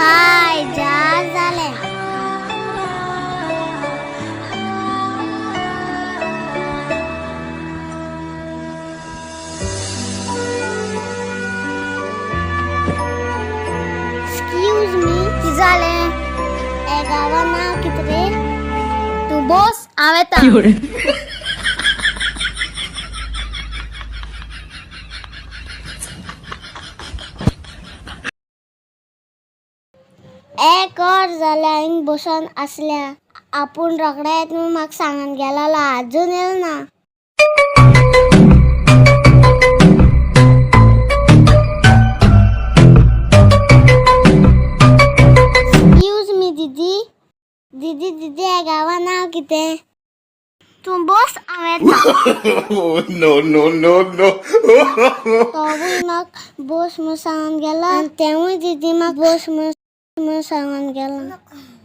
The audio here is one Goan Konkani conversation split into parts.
बाय जा जालें. एक्सक्यूज मी, कितें जालें? हे गांवां नांव कितें रे? तूं बोस, हांव येता. एक वर जालें हिंग बसोन आसल्या. आपूण रोखडे येत म्हणून म्हाका सांगून गेलेलो, आजून येयलो ना. एक्सक्यूज मी दीदी, दीदी दीदी, ह्या गांवां नांव कितें? तूं बोस, हांव येता. No, no, no, no. तोवूय म्हाका बोस म्हूण सांगून गेलो आनी तेवूय दीदी म्हाका बोस म्हूण सांगून गेलो.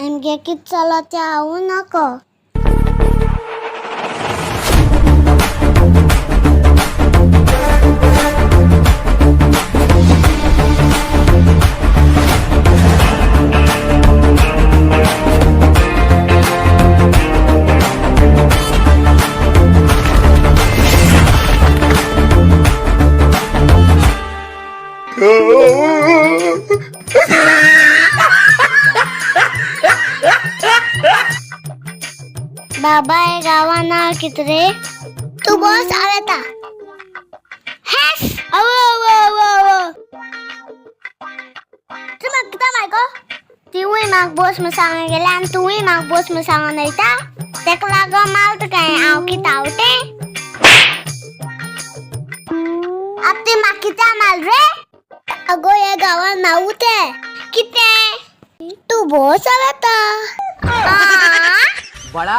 आमगे कितें चलो तें हांवूय नको. बाबा, हे गांवां नांव कितें रे? तूं बोस, हांव येता. हेस अवो अवो अवो अवो, तूं म्हाका कित्याक मारगो? तिवूय म्हाका बोस म्हूण सांगून गेलें आनी तुवूय म्हाका बोस म्हूण सांगून वयता. तेका लागो माल तुका हांव कितें आवटें? आतां तुवें म्हाका कित्याक माल रे? अगो, ह्या गांवान नांव तें कितें? तूं बोस, हांव येता. बड़ा.